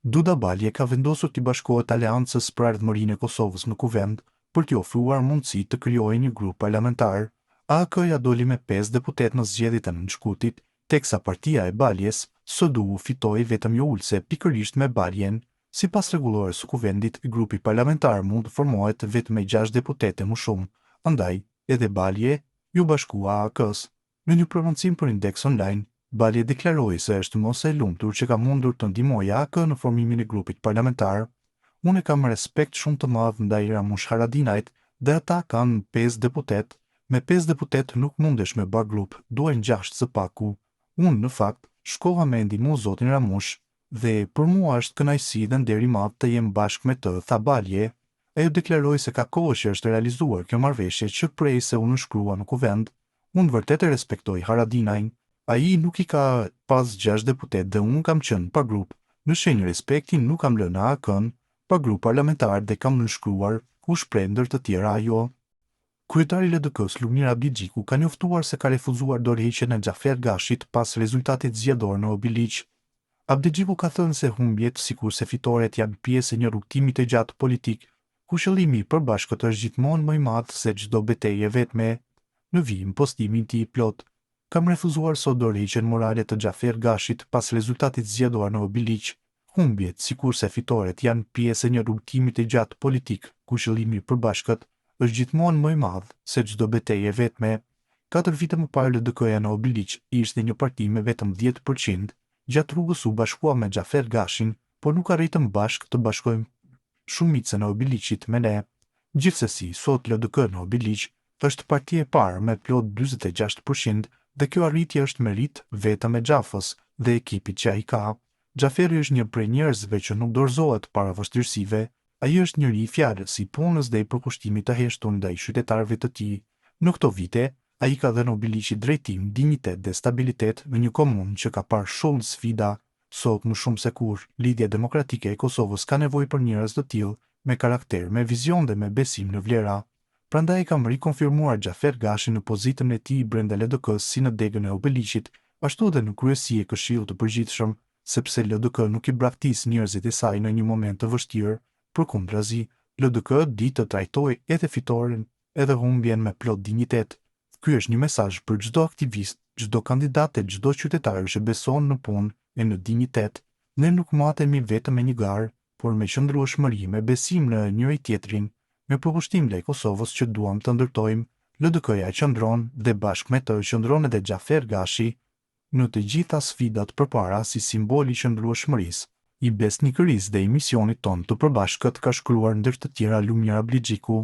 Duda Balje ka vendosur t'i bashkohet Aleancës për Ardhmërinë e Kosovës në Kuvend për t'i ofruar mundësi të krijojë një grup parlamentar. AAK-ja doli me pesë deputetë në zgjedhjet e 9 shkurtit, teksa partia e Baljes, SDU fitoi vetëm një ulëse pikërisht me Baljen. Sipas rregullores së Kuvendit, grupi parlamentar mund të formohet vetëm me gjashtë deputetë e më shumë, andaj edhe Balje iu bashkua AAK-së. Në një prononcim për Indeksonline, Balje deklaroi se është më se e lumtur që ka mundur të ndihmojë AAK në formimin e grupit parlamentar. Unë e kam respekt shumë të madh ndaj Ramush Haradinajt dhe ata kanë pesë deputetë. Me pesë deputetë nuk mundesh me ba grup, duhen gjashtë së paku. Unë, në fakt, shkova me e ndihmu zotin Ramush. Dhe për mua është kënaqësi dhe nder i madh të jem bashkë me të, tha Balje. Ajo deklaroi se ka kohë që është realizuar kjo marrëveshje që prej se u nënshkrua në Kuvend. Unë vërtet e respektoj Haradinajn. Ai nuk i ka pas gjashtë deputetë dhe unë kam qenë pa grup. Në shenjë respekti nuk kam lënë AAK-në pa grup parlamentar dhe kam nënshkruar, u shpreh ndër të tjera ajo. Kryetari i LDK-së, Lumir Abdixhiku ka njoftuar se ka refuzuar dorëheqjen e Xhafer Gashit pas rezultatit zgjedhor në Obiliq. Abdixhiku ka thënë se humbjet, sikurse fitoret janë pjesë e një rrugëtimi të gjatë politik, ku qëllimi i përbashkët është gjithmonë më i madh se çdo betejë e vetme. Në vijim postimi i tij i plotë. Kam refuzuar sot dorëheqjen morale të Xhafer Gashit pas rezultatit zgjedhor në Obiliq. Humbjet, sikurse fitoret, janë pjesë e një rrugëtimi të gjatë politik, ku qëllimi i përbashkët është gjithmonë më i madh se çdo betejë e vetme. Katër vite më parë LDK-ja në Obiliq ishte një parti me vetëm 10%. Gjatë rrugës u bashkua me Xhafer Gashin, por nuk arritëm bashkë të bashkojmë shumicën e Obiliqit me ne. Gjithsesi, sot LDK në Obiliq është parti e parë me plot 46% dhe kjo arritje është meritë vetëm e Xhafës dhe ekipit që ai ka. Xhaferi është një prej njerëzve që nuk dorëzohet para vështirësive. Ai është njeri i fjalës, i punës dhe i përkushtimit të heshtur ndaj qytetarëve të tij. Në këto vite, ai ka dhënë Obiliqit drejtim, dinjitet dhe stabilitet në një komunë që ka parë shumë sfida. Sot më shumë se kurrë, Lidhja Demokratike e Kosovës ka nevojë për njerëz të tillë, me karakter, me vizion dhe me besim në vlera. Prandaj e kam rikonfirmuar Xhafer Gashin në pozitën e tij brenda LDK-së si në degën e Obiliqit, ashtu edhe në kryesi e Këshillit të Përgjithshëm, sepse LDK nuk i braktis njerëzit e saj në një moment të vështirë, përkundrazi, LDK di të trajtojë edhe fitoren edhe humbjen me plot dinjitet. Ky është një mesazh për çdo aktivist, çdo kandidat e çdo qytetar që beson në punë e në dinjitet. Ne nuk matemi vetëm me një garë, por me qëndrueshmëri, me besim në njëri-tjetrin, me përkushtim ndaj Kosovës që duam të ndërtojmë. LDK-ja qëndron dhe bashkë me të qëndron edhe Xhafer Gashi në të gjitha sfidat përpara si simbol i qëndrueshmërisë, i besnikërisë dhe i misionit tonë të përbashkët, ka shkruar ndër të tjera Lumir Abdixhiku.